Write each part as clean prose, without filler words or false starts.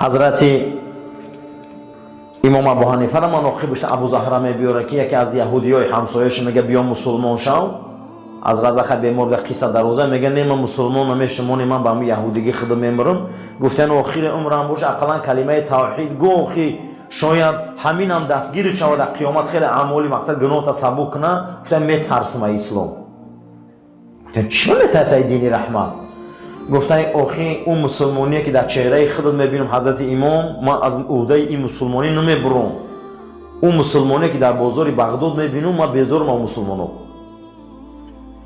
Ҳазрати имом Абу Ҳанифара манохибаш Абу Заҳра мебиёрад, ки яке аз яҳудиёи ҳамсояш мега: «Биё, мусулмон шав». Ҳазрат вақт бемор ба қисса дароза мега: «Не, ман мусулмон намешам, ман ба ҳамин яҳудигӣ худам мемирам». Гуфтан: «Охири умрам боша, ақаллан калимаи тавҳид гӯ, охи шояд ҳаминам дастгири шавад дар қиёмат, хеле аъмоли мақсад гуноҳта сабук куна». Гуфтан: «Метарсам ай ислом». Гуфтан: «Чиро метарси ай дини раҳмат?» Гуфтан: «Охи, ӯ мусулмоние, ки дар чеҳраи худат мебинам, ҳазрати имом, ман аз уҳдаи ин мусулмонӣ намебурам. Ӯ мусулмоние, ки дар бозори Бағдод мебинам, ман безорам аз мусулмоно.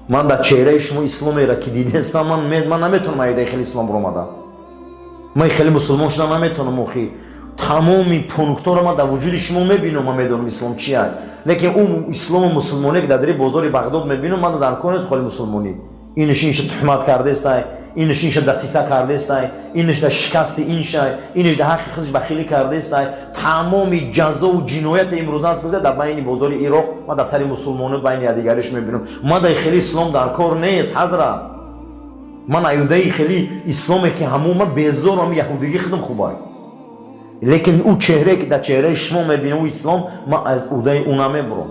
Ман дар чеҳраи шумо исломеро ки дидестам, ман наметавонам аидаи хеле ислом буромадам, ман хеле мусулмон шудам наметавонам. Охи, тамоми пунктҳоро ман дар вуҷуди шумо мебинам, ман медонам ислом чия, лекин ӯ ислому мусулмоние, ки дар дари бозори Бағдод мебинам, ман дар кор нест. Холи мусулмонӣ инш инша туҳмат кардестай, инш инша дасиса кардестай, инш дар шикасти иншай, инш дар ҳаққи худаш бахилӣ кардестай. Тамоми ҷазову ҷинояти имрӯза аст, гуфта, дар байни бозори Ироқ ман дар сари мусулмоно байни якдигариш мебинам. Ман дар хеле ислом дар кор нест, ҳазрат. Ман аюдаи хеле исломе, ки ҳамун ман безорам, яҳудигӣ худам хубай, лекин ӯ чеҳрае, ки дар чеҳраи шумо мебинам, ӯ ислом, ман аз уҳдаи ӯ намебурам.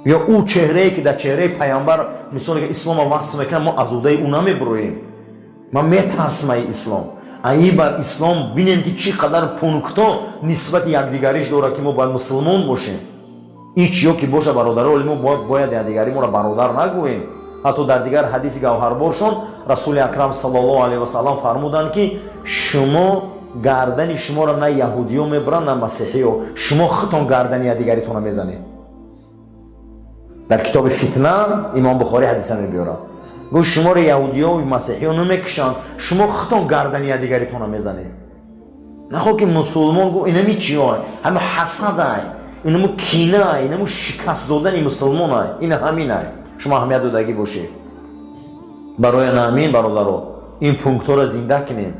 Ё ӯ чеҳрае, ки дар чеҳраи пайғамбар, мисоле ки ислома васф мекунам, мо аз уҳдаи ӯ намебуроем. Ман метарсам аи ислом». Аи бар ислом бинем, ки чӣ қадар пунктҳо нисбати якдигариш дорад, ки мо бояд мусулмон бошем. Ин чиё ки боша, бародаро, мо бояд якдигари моро бародар нагӯем. Ҳатто дар дигар ҳадиси гавҳарборшон Расули Акрам саллаллоҳу алайҳи васалам фармуданд, ки шумо гардани шуморо на яҳудиё мебуранд, на масеҳиё, шумо худтон гардани якдигаритонро мезанед. Дар китоби Фитна имом Бухорӣ ҳадиса мебиёрад. Гуфт: «Шуморо яҳудиё масеҳиё намекушанд, шумо худтон гардани якдигаритонро мезанед». Нахо ки мусулмон гуфт: инами чиё? Ҳама ҳасадай, инаму кинай, инаму шикаст додани мусулмонай, ина ҳаминай. Шумо аҳамият додагӣ бошед. Барои ҳамин, бародаро, ин пунктҳоро зинда кунем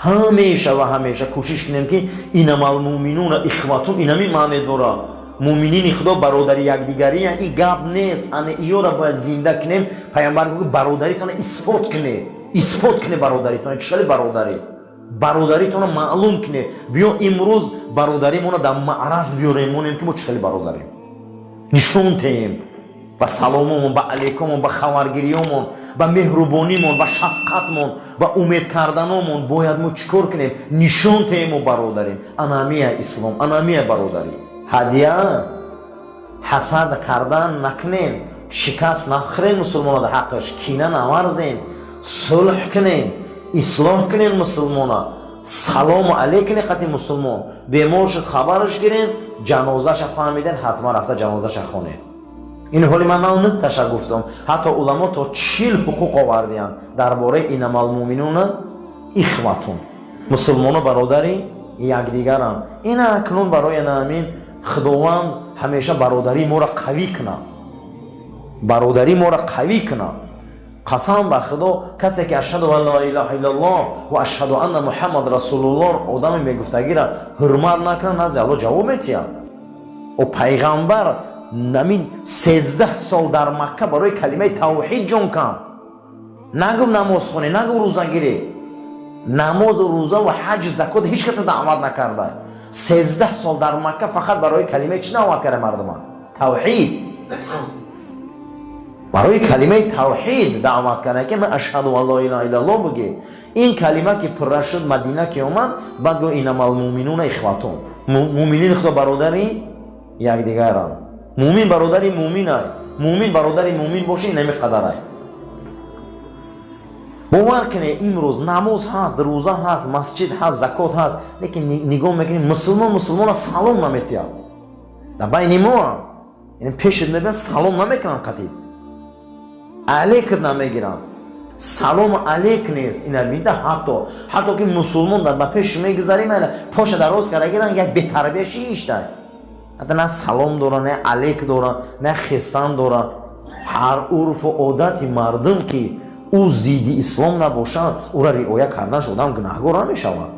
ҳамеша ва ҳамеша кӯшиш кунем, ки иннамал муъминуна ихватун, инами маъне дорад. Муъминини Худо бародари якдигариян, ин гап нест. Ана иёра бояд зинда кунем. Пайғамбар гуфт: «Бародаритона исбот кунед, исбот кунед бародаритона». Чӣ бародарӣ? Бародаритона маълум кунед. Биё, имрӯз бародаримона дар маъраз биёрем, монем, ки мо чӣ хеле бародарем, нишон теем ба саломомон, ба алейкомон, ба хабаргириёмон, ба меҳрубонимон, ба шафқатмон, ба умед карданомон. Бояд мо чӣ кор кунем? Нишон теем, мо бародарем. Анамия ислом, анамия бародарӣ. Ҳадия ҳасад кардан накунем, шикаст нахӯрен мусулмона дар ҳаққаш, кина наварзем, сулҳ кунем, ислоҳ кунем мусулмона, салому алейк кунем. Қати мусулмон бемор шуд, хабараш гирем, ҷанозаша фаҳмиден, ҳатман рафта ҷанозаша хонем. Ин ҳоли ман нав нуқташа гуфтам. Ҳатто уламо то 40 ҳуқуқ овардиянд дар бораи иннамал муъминуна ихватун, мусулмоно бародари якдигаранд. Ина акнун барои наамин Худованд ҳамеша бародарии моро қавӣ кунад, бародарии моро қавӣ кунад. Қасам ба Худо, касе ки ашҳаду ан ла илаҳа иллаллоҳ ва ашҳаду анна Муҳаммад расулуллоҳ одаме мегуфтагира ҳурмат накунад, назди Аллоҳ ҷавоб метиҳад. О пайғамбар намин 13 сол дар Макка барои калимаи тавҳид ҷон канд. Нагуфт намоз хонӣ, нагуфт рӯза гирӣ. Намозу рӯза ва ҳаҷу закот ҳеҷ каса даъват накарда. 13 сол дар Макка фақат барои калимаи чӣ даъват карда мардума? Тавҳид. Барои калимаи тавҳид даъват карда, ки ман ашҳаду ан ло илаҳа иллаллоҳ бугӣ. Ин калима ки пурра шуд, Мадина ки омад, баъд гӯ: иннамал муъминуна ихватун, муъминини Худо бародари якдигаранд. Муъмин бародари муъминай. Муъмин бародари муъмин боша, инами қадарай. Бовар кунед, имрӯз намоз ҳаст, рӯза ҳаст, масҷид ҳаст, закот ҳаст, лекин нигоҳ мекунем, мусулмон мусулмона салом наметиҳад. Дар байни мо пешет мебинад, салом намекунанд, қатид алейкат намегиранд, салому алейк нест. Ина бида, ҳатто ки мусулмон дар ба пеш мегузарим, поша дароз карда гиранд, як бетарбия шиштай. Ҳатто на салом дора, на алейк дора, на хестан дора. Ҳар урфу одати мардум, ки ӯ зидди ислом набошад, ӯра риоя карданаш одам гунаҳгор намешавад.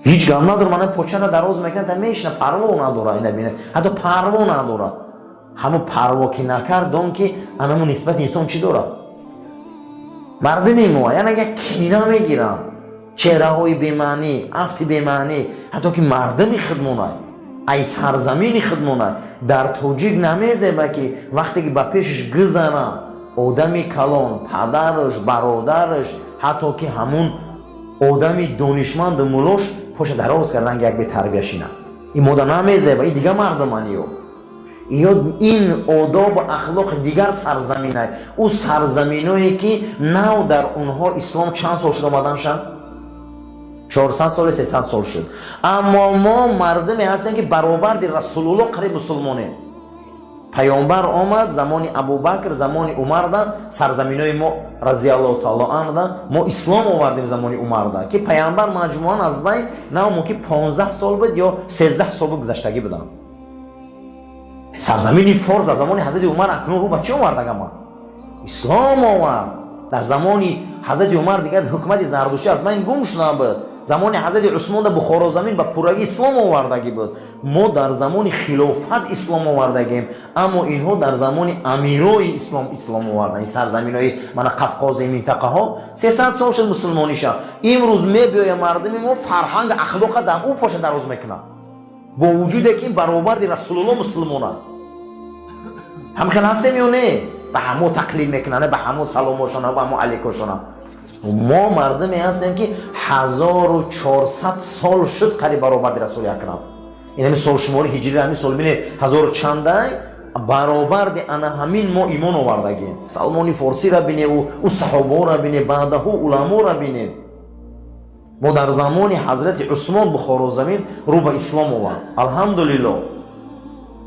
Ҳеҷ гап надора. Мана почара дароз мекунад та мешина, парво надора. Ина бина, ҳатто парво надора. Ҳамо парво ки накард, дон ки анаму нисбати инсон чӣ дорад. Мардуми мо яна як кина мегиранд. Чеҳраҳои бемаънӣ, афти бемаънӣ, ҳатто ки мардами худмонай, ай сарзамини худмонай. Дар тоҷик намезеба, ки вақте ки ба пешаш гузара одами калон, падараш, бародараш, ҳатто ки ҳамун одами донишманду мулош, поша дароз кардан, як бетарбия шина. Ин мода намезеба, и дига мардуманиё. Ё ин одобу ахлоқи дигар сарзаминай. Ӯ сарзаминое, ки нав дар онҳо ислом чанд сол шуд омаданша? 400 соли, 300 сол шуд. Аммо мо мардуме ҳастем, ки баробарди Расулулло қариб мусулмонем. Паёмбар омад замони Абубакр, замони Умарда сарзаминои мо, разиаллоҳу таоло анда, мо ислом овардем. Замони Умарда, ки паёмбар маҷмӯан аз байн нав мумкин 15 сол буд ё 13 сол буд, гузаштагӣ буданд. Сарзамини Форс дар замони ҳазрати Умар акнун рӯ ба чӣ овардагама? Ислом овард. Дар замони ҳазрати Умар дигар ҳукумати зардуштӣ аз байн гум шуда буд. Замони ҳазрати Усмон дар Бухоро замин ба пуррагӣ ислом овардагӣ буд. Мо дар замони хилофат ислом овардагем, аммо инҳо дар замони амирои ислом ислом овардан. Ин сарзаминои мана Қафқози минтақаҳо 300 сол шуд мусулмониша. Имрӯз мебиёя мардуми мо фарҳанг, ахлоқа дар ӯ поша дароз мекунад, бо вуҷуде ки ин баробарди Расулулло мусулмонанд. Ҳамхел ҳастем ё не? Ба ҳамо тақлид мекунанд, ба ҳамо саломошона, ба ҳамо алейкошона. Мо мардуме ҳастем, ки 1400 сол шуд қариб баробарди Расули Акрам. Ин ҳамин солшумори ҳиҷри, ҳамин сол бине, ҳазору чандай баробарди ана ҳамин мо имон овардагем. Салмони Форсира биневу ӯ саҳобаҳоро бине, баъдаҳу уламоро бинем. Мо дар замони ҳазрати Усмон Бухоро замин рӯ ба ислом овард, алҳамдулилло.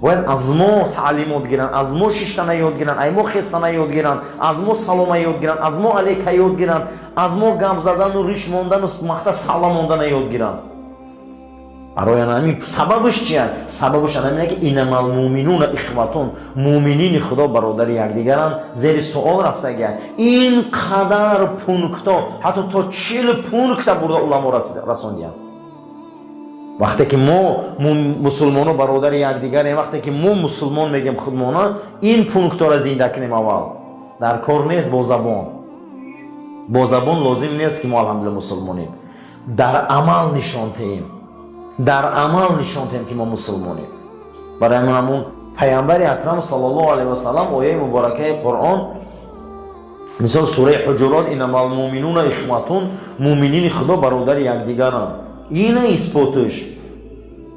Бояд аз мо таълимот гиранд, аз мо шиштана ёд гиранд, ай мо хестана ёд гиранд, аз мо салома ёд гиранд, аз мо алейка ёд гиранд, аз мо гап задану риш мондану мақсад сала мондана ёд гиранд. Барои ҳамин сабабаш чия? Сабабаш ана ки иннамал муъминуна ихватун, муъминини Худо бародари якдигаранд, зери суол рафтага. Ин қадар пункто, ҳатто то 40 пункта бурда уламо расондиянд. Вақте ки мо мусулмоно бародари якдигарем, вақте ки мо мусулмон мегем худмона, ин пунктора зинда кунем аввал. Дар кор нест бо забон, бо забон лозим нест, ки мо алҳамдулилла мусулмонем. Дар амал нишон теем, дар амал нишон теем, ки мо мусулмонем. Барои ҳамин ҳамун паямбари акрам саллаллоҳу алайҳи васалам, ояи муборакаи Қуръон, мисол сураи Ҳуҷурот: иннамал муъминуна ихватун, муъминини Худо бародари якдигаранд. Ина исботуш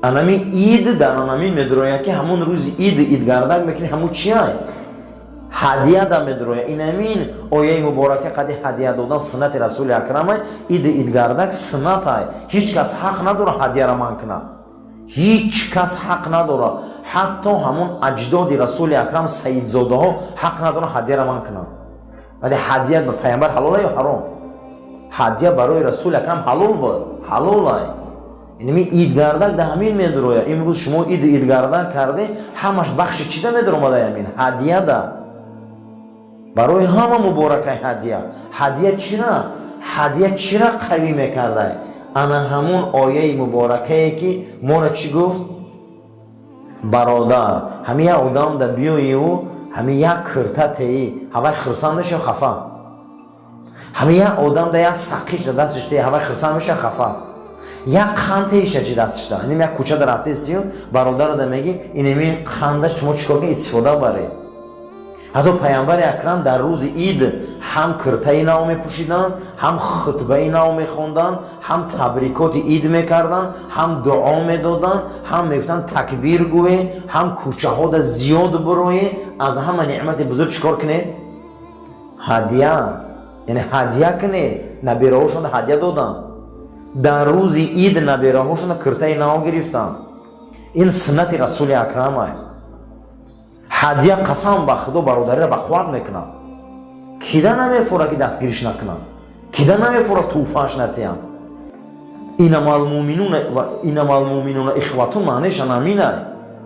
анами ид дар анамин медурояд, ки ҳамун рӯзи ид идгардак мекунӣ, ҳамун чиай ҳадия да медурояд. Инамин ояи муборака қади ҳадия додан суннати Расули Акрамай. Иди идгардак суннатай. Ҳеҷ кас ҳақ надорад ҳадияра манъ кунад, ҳеҷ кас ҳақ надорад. Ҳатто ҳамун аҷдоди Расули Акрам, саидзодаҳо ҳақ надоранд ҳадияра манъ кунанд. Вале ҳадия ба паямбар ҳалола ё ҳаром? Ҳадия барои Расули Акрам ҳалол буд, ҳалолай. Инами идгардак да ҳамин медуроя. Имрӯз шумо иду идгардак карде, ҳамаш бахши чида медуромада? Ҳамин ҳадияда. Барои ҳама муборакай ҳадия. Ҳадия чира, ҳадия чира қавӣ мекардай? Ана ҳамун ояи муборакае, ки моро чӣ гуфт? Бародар. Ҳами як одам да биёиву ҳами як кирта теӣ, ҳавай хурсанд меша, хафа? Ҳами як одам да як сақиш да дасташ теӣ, ҳавай хурсанд меша, хафа? Як қанд теиша чи дасташда, инем як кӯча да рафтесию бародаро да меги: инемин қанда шумо чикор кунед, истифода баред. Ҳатто паямбари акрам дар рӯзи ид ҳам киртаи нав мепӯшиданд, ҳам хутбаи нав мехонданд, ҳам табрикоти ид мекарданд, ҳам дуо медоданд, ҳам мегуфтанд: такбир гӯе, ҳам кӯчаҳода зиёд бироe. Аз ҳама неъмати бузург чикор кунед? Ҳадия, яъне ҳадия кунед. Набираҳошонда ҳадия доданд дар рӯзи ид, набираҳошонда киртаи нав гирифтанд. Ин суннати Расули Акрамай. Ҳадия, қасам ба Худо, бародариро ба қувват мекунад. Кида намефора, ки дастгириш накунад, кида намефора, тӯҳфааш натиям. Иннамал муъминуна ихватун маънеша наминай.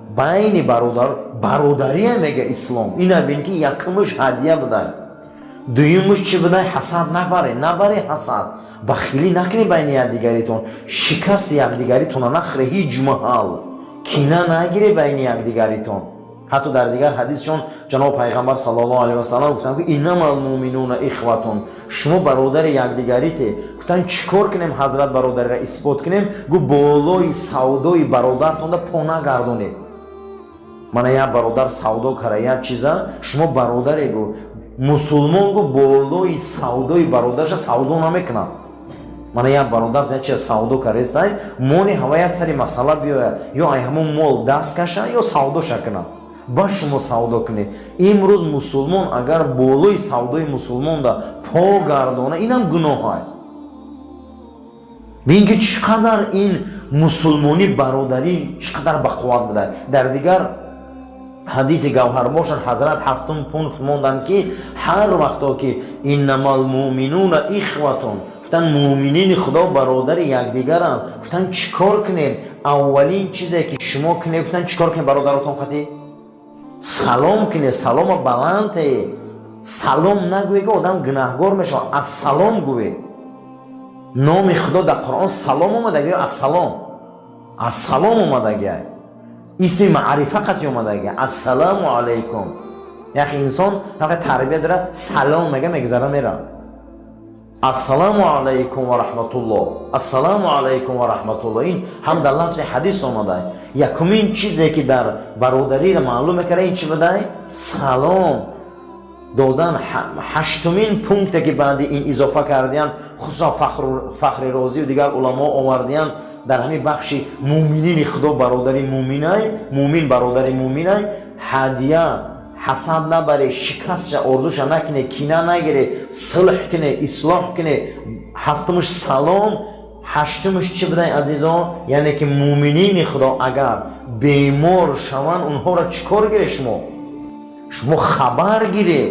Байни бародар бародария мега ислом. Ина бин, ки якумуш ҳадия будай, дуюмуш чӣ будай? Ҳасад набаре, набаре ҳасад, бахилӣ накунӣ байни якдигаритон, шикасти якдигаритона нахӯре, ҳеҷ маҳал кина нагире байни якдигаритон. Ҳатто дар дигар ҳадисшон ҷаноб пайғамбар саллаллоҳу алайҳи васаллам гуфтанд, ки иннамал муъминуна ихватун, шумо бародари якдигарите. Гуфтанд, чӣ кор кунем, ҳазрат, бародариро исбот кунем? Гу, болои савдои бародартонда по нагардонед. Мана як бародар савдо кара як чиза, шумо бародаре, гу, мусулмон, гу, болои савдои бародараша савдо намекунад. Мана як бародар як чиза савдо карестай, мони ҳавая сари масъала биёяд, ё ай ҳамон мол даст каша, ё савдоша кунад, ба шумо савдо кунед. Имрӯз мусулмон агар болои савдои мусулмонда по гардона, инам гуноҳай. Бин, ки чӣ қадар ин мусулмонӣ, бародарӣ чӣ қадар бақувват буда. Дар дигар ҳадиси гавҳарбошон ҳазрат ҳафтум пункт монданд, ки ҳар вақто ки иннамал муъминуна ихватун, гуфтанд, муъминини Худо бародари якдигаранд. Гуфтанд, чӣ кор кунем? Аввалин чизе ки шумо кунед, гуфтанд, чӣ кор кунед бародаротон қатӣ? Салом кунед, салома баланд те. Салом нагӯе, ки одам гунаҳгор мешавад. Ассалом гӯе. Номи Худо дар Қуръон салом омадаги ё ассалом? Ассалом омадаги, исми маърифа қатӣ омадаги. Ассалому алайкум. Яхе инсон ҳақи тарбия дора, салом мега, мегзара, мера. Ассалому алайкум ва раҳматуллоҳ, ассалому алайкум ва раҳматуллоҳ. Ин ҳам дар лафзи ҳадис омада. Якумин чизе ки дар бародариро маълум мекарда, ин чӣ будай? Салом додан. Ҳаштумин пункте ки баъди ин изофа кардиян, хусусан Фахри Розию дигар уламо овардиян дар ҳамин бахши муъминини Худо бародари муъминай, муъмин бародари муъминай, ҳадия, ҳасад набаре, шикастша орзуша накуне, кина нагире, сулҳ куне, ислоҳ куне. Ҳафтумаш салом. Ҳаштумаш чӣ будай, азизон? Яъне ки муъминини Худо агар бемор шаванд, онҳоро чӣ кор гире шумо? Шумо хабар гире.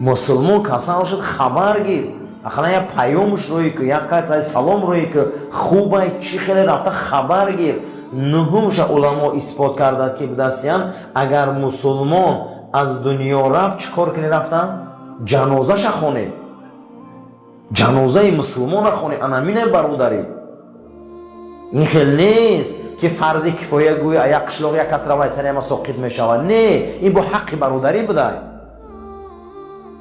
Мусулмон касал шуд, хабар гир, ақаллан як паёмш рӯй ку, як қайсай салом рӯй ку, хубай, чӣ хеле, рафта хабар гир. Нуҳумша уламо исбот карданд, ки будастиян, агар мусулмон аз дунё рафт, чӣ кор кунӣ? Рафтан ҷанозаша хонед, ҷанозаи мусулмона хонед. Анамине бародарӣ. Ин хел нест, ки фарзи кифоя гӯя, як қишлоқ як кас равай, сари ҳама соқит мешавад. Не, ин бо ҳаққи бародарӣ будай.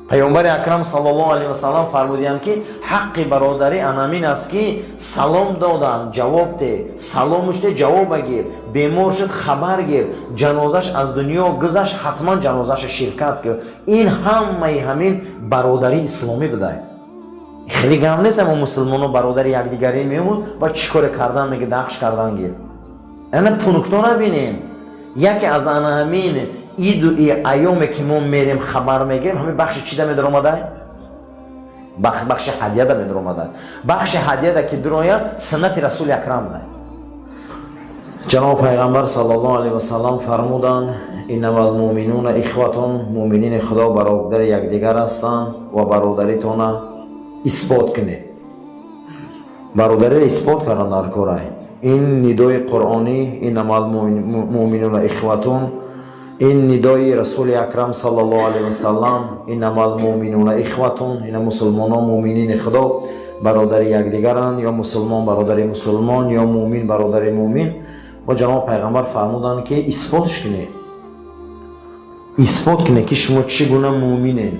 Паёмбари акрам саллаллоҳу алайҳи васаллам фармудиянд, ки ҳаққи бародарӣ анамин аст, ки салом додам, ҷавоб те, саломуш те, ҷавоба гир, бемор шуд, хабар гир, ҷанозаш аз дунё гузашт, ҳатман ҷанозаша ширкат кир. Ин ҳамаи ҳамин бародарии исломӣ будай. Хеле гам нест, мо мусулмоно бародари якдигарӣ мемон ва чӣ коре кардан меги, нақш кардан гир. Ана пунктона бинем. Яке аз ана ҳамин иду айёме ки мо мерем, хабар мегирем, ҳамин бахши чида медаромадай? Бахши ҳадияда медаромадай. Бахши ҳадияда ки дуроя, суннати Расули акрам будай. Ҷаноб пайғамбар саллаллоҳу алайҳи васаллам фармуданд: иннамал муъминуна ихватун, муъминини Худо бародари якдигар ҳастанд ва бародаритона исбот кунед. Бародариро исбот кардан дар корай. Ин нидои қуръонӣ, иннамал муъминуна ихватун, ин нидои Расули акрам саллаллоҳу алайҳи васаллам, иннамал муъминуна ихватун, ина мусулмонон, муъминини Худо бародари якдигаранд, ё мусулмон бародари мусулмон, ё муъмин бародари муъмин. Бо ҷаноб пайғамбар фармуданд, ки исботш кунед, исбот кунед, ки шумо чӣ гуна муъминед.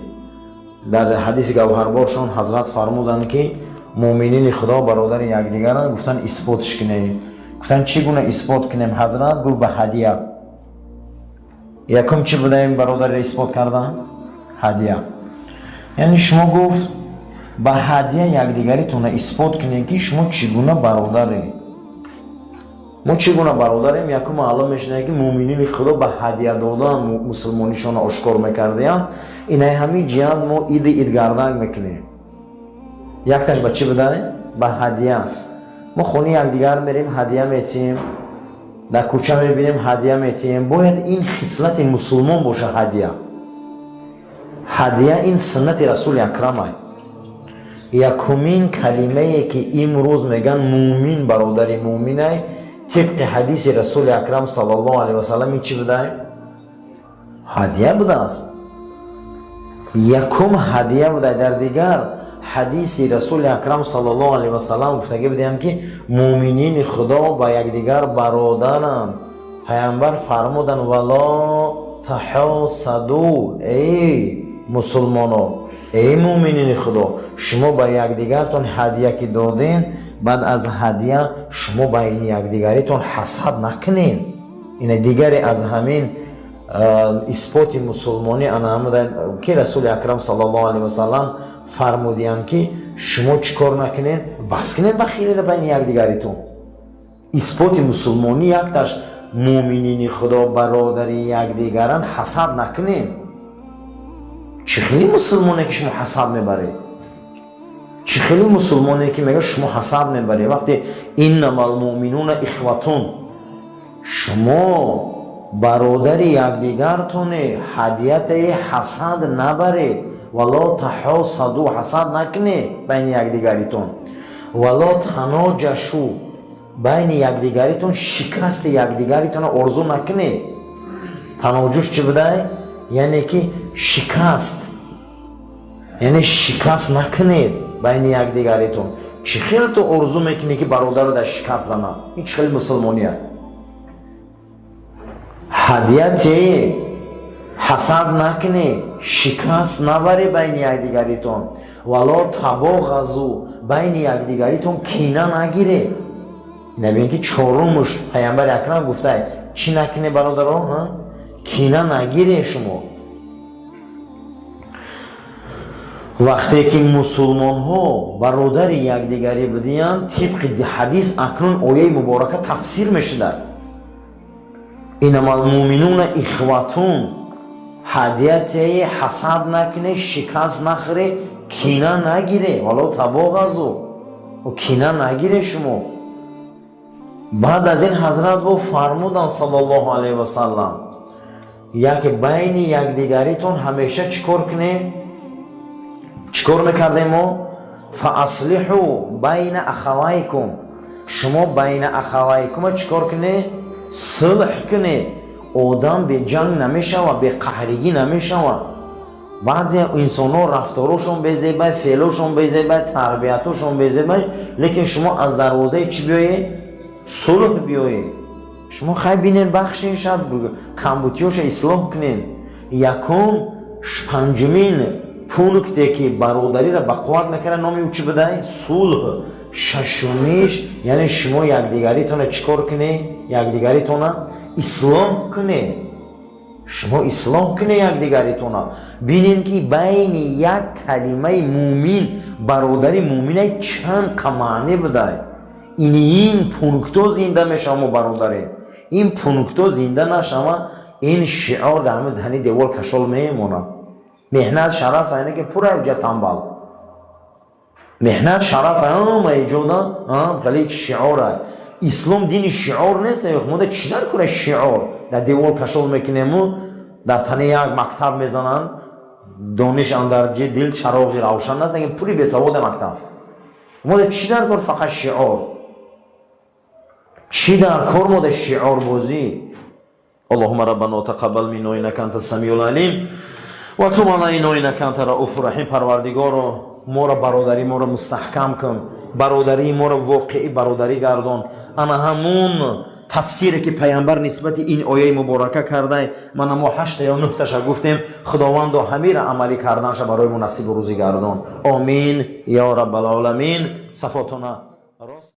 Дар ҳадиси гавҳарборшон ҳазрат фармуданд, ки муъминини Худо бародари якдигаранд. Гуфтанд, исботш кунед. Гуфтанд, чӣ гуна исбот кунем, ҳазрат? Гуфт, ба ҳадия. Якум чӣ будаем бародариро исбот кардан? Ҳадия. Яъне шумо, гуфт, ба ҳадия якдигаритонро исбот кунед, ки шумо чӣ гуна бародаред. Мо чӣ гуна бародарем, якум маълум мешунад, ки муъминини Худо ба ҳадия додан мусулмонишонро ошкор мекардаянд. Инаи ҳамин ҷиҳат мо иди идгардак мекунем. Якташ ба чӣ будай? Ба ҳадия. Мо хонаи якдигар мерем, ҳадия метиҳем, дар кӯча мебинем, ҳадия метиҳем. Бояд ин хислати мусулмон боша. Ҳадия, ҳадия ин суннати Расули акрамай. Якумин калимае, ки имрӯз меган муъмин бародари муъминай, тибқи ҳадиси Расули акрам саллаллоҳу алайҳи васаллам, ин чӣ будай? Ҳадия будааст. Якум ҳадия будай. Дар дигар ҳадиси Расули акрам саллаллоҳу алайҳи васаллам гуфтагӣ будем, ки муъминини Худо ба якдигар бародаранд. Пайғамбар фармуданд: вало таҳосаду. Эй мусулмоно, эй муъминини Худо, шумо ба якдигартон ҳадия ки доден, баъд аз ҳадия шумо байни якдигаритон ҳасад накунед. Ина дигаре аз ҳамин исботи мусулмонӣ ана ки Расули Акрам саллаллоҳу алайҳи васаллам фармудиянд, ки шумо чӣ кор накунед? Бас кунед бахилиро байни якдигаритон. Исботи мусулмонӣ якташ: муъминини Худо бародари якдигаранд, ҳасад накунед. Чӣ хели мусулмоне ки шумо ҳасад мебаред? Чӣ хели мусулмоне ки мега шумо ҳасад мебаред, вақте иннамал муъминуна ихватун, шумо бародари якдигартоне? Ҳадиятаи ҳасад набаред. Вало таҳосаду, ҳасад накунед байни якдигаритон. Вало таноҷашу, байни якдигаритон шикасти якдигаритонро орзу накунед. Таноҷуш чӣ будай? Яъне ки шикаст, яъне шикаст накунед байни якдигаритон. Чӣ хел ту орзу мекунӣ, ки бародаро дар шикаст зана? Ин чӣ хели мусулмония? Ҳадияте ҳасад накунӣ, шикаст набарӣ байни якдигаритон. Вало табоғазу, байни якдигаритон кина нагиред. Набин, ки чорумуш Паямбари Акрам гуфта: чӣ накунӣ, бародаро? Кина нагире шумо. Вақте ки мусулмонҳо бародари якдигарӣ будиянд, тибқи ҳадис, акнун ояи муборака тафсир мешудад: инамал муъминуна ихватун. Ҳадиятаи ҳасад накунӣ, шикаст нахӯре, кина нагире, вало табоғазу, кина нагире шумо. Баъд аз ин ҳазрат бо фармуданд саллаллоҳу алайҳи васаллам: як байни якдигаритон ҳамеша чӣ кор кунед? Чӣ кор мекардем мо? Фааслиҳу байна ахавайкум, шумо байна ахавайкума чӣ кор кунед? Сулҳ кунед. Одам беҷанг намешавад, беқаҳригӣ намешавад. Баъзе инсонҳо рафторошон безебай, феълошон безебай, тарбиятошон безебай, лекин шумо аз дарвозаи чӣ биёед? Сулҳ биёед. Шумо хай бинед, бахшен, шаб камбутиёша ислоҳ кунед. Якум, панҷумин пункте ки бародариро ба қувват мекард, номи ӯ чӣ будай? Сулҳ. Шашумиш, яъне шумо якдигаритона чӣ кор кунед? Якдигаритона ислоҳ кунед. Шумо ислоҳ кунед якдигаритона. Бинед, ки байни як калимаи муъмин, бародари муъминай, чанд қа маънӣ будай. Ин пункто зинда мешава, мо бародарем. Ин пункто зинда нашава, ин шиор дар ҳами ҳани девол кашол мемонад. Меҳнат шараф айне ки пура ҷа тамбал. Меҳнат шараф ама иҷода хеле шиора. Ислом дини шиор нест. Мода чӣ дар кора шиор дар девол кашол мекунему, дар тани як мактаб мезананд: дониш андар ҷи дил чароғи равшан аст. Лекин пури бесаводе мактаб. Мода чӣ дар кор фақат шиор? Чӣ дар кор мода шиорбозӣ? Аллоҳума раббано тақаббал минно иннака анта самиул алим ва туб алайно иннака анта рауфу раҳим. Парвардигоро, моро, бародарӣ моро мустаҳкам кун, бародарии моро воқеӣ бародарӣ гардон. Ана ҳамун тафсире ки Паямбар нисбати ин ояи муборака кардай, мана мо ҳашта ё нӯҳташа гуфтем. Худовандо, ҳамира амалӣ карданша барои мо насибу рӯзӣ гардон. Омин ё раббалоламин. Сафотона рост.